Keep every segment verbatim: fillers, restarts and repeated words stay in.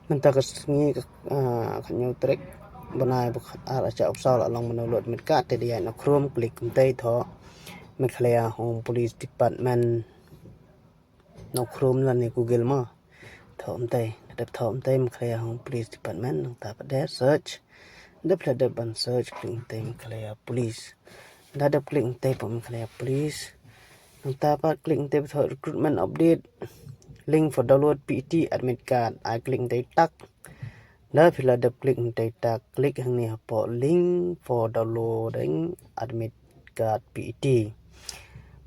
Mynta ka sngi ka, ah, ka hynñiew tarik bnai ba khatar, ah, ka opsaw la long ban download admit card. Te da ïaid na Chrome, click kumtei, thoh Meghalaya Home Police Department. Na Chrome lane Google mo. Thoh kumtei, da dep thoh kumtei Meghalaya Home Police Department, nangta pat de search. Da phi la dep ban search, click kumtei Meghalaya Police. Da dep click kumtei pat Meghalaya Police, nangta pat click kumtei pat thoh recruitment update, link for download P E T admit card. Ai click kumtei tak. Da phi la dep click kumtei tak, click hangne hapoh link for downloading admit card P E T.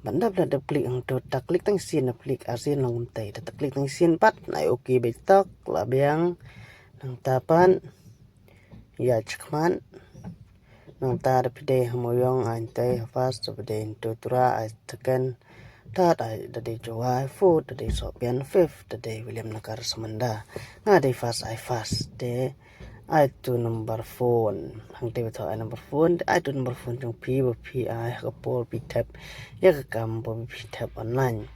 Bad da phi la dep click hangto tak, click tang sien, da click arsien long kumtei. Da ta click tang sien pat, ai okay beit tak, la biang. Nangta pat ïa chakmat. Nangta da phi dei ha Mawiong, ai tei ha first, da phi dei hangto Tura, ai second, third, ai da dei Jowai, fourth da dei Sohpian, fifth da dei Williamnagar Samanda. Nga dei first, ai first. Te ai to number phone. Hangtei ba thoh ai number phone, te ai to number phone jong phi ba phi ai ha ka por phi thep ïa ka kam, ba phi thep online.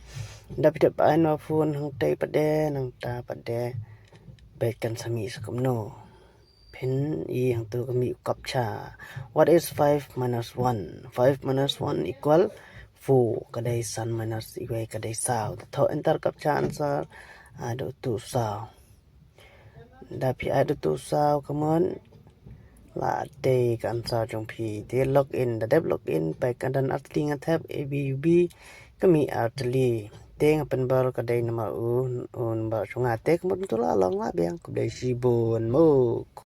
Da phi thep ai number phone hangtei pat de, nangta pat de beit kan sa mih sa kumno. Phin i hangto ka mih u captcha. What is five minus one? Five minus one equal four. Ka dei san minus iwei, ka dei saw. Te thoh enter captcha answer, ai da uto u saw. Da phi ai da uto u saw kumne, la dei ka answer jong phi. Te log in, da dep log in, peit ka don artylli nga thep, A B U B, ka mih artylli. Te nga pynbor ka dei namar u, u namar jong nga. Te kumne to la long, la biang, khublei shibun mo.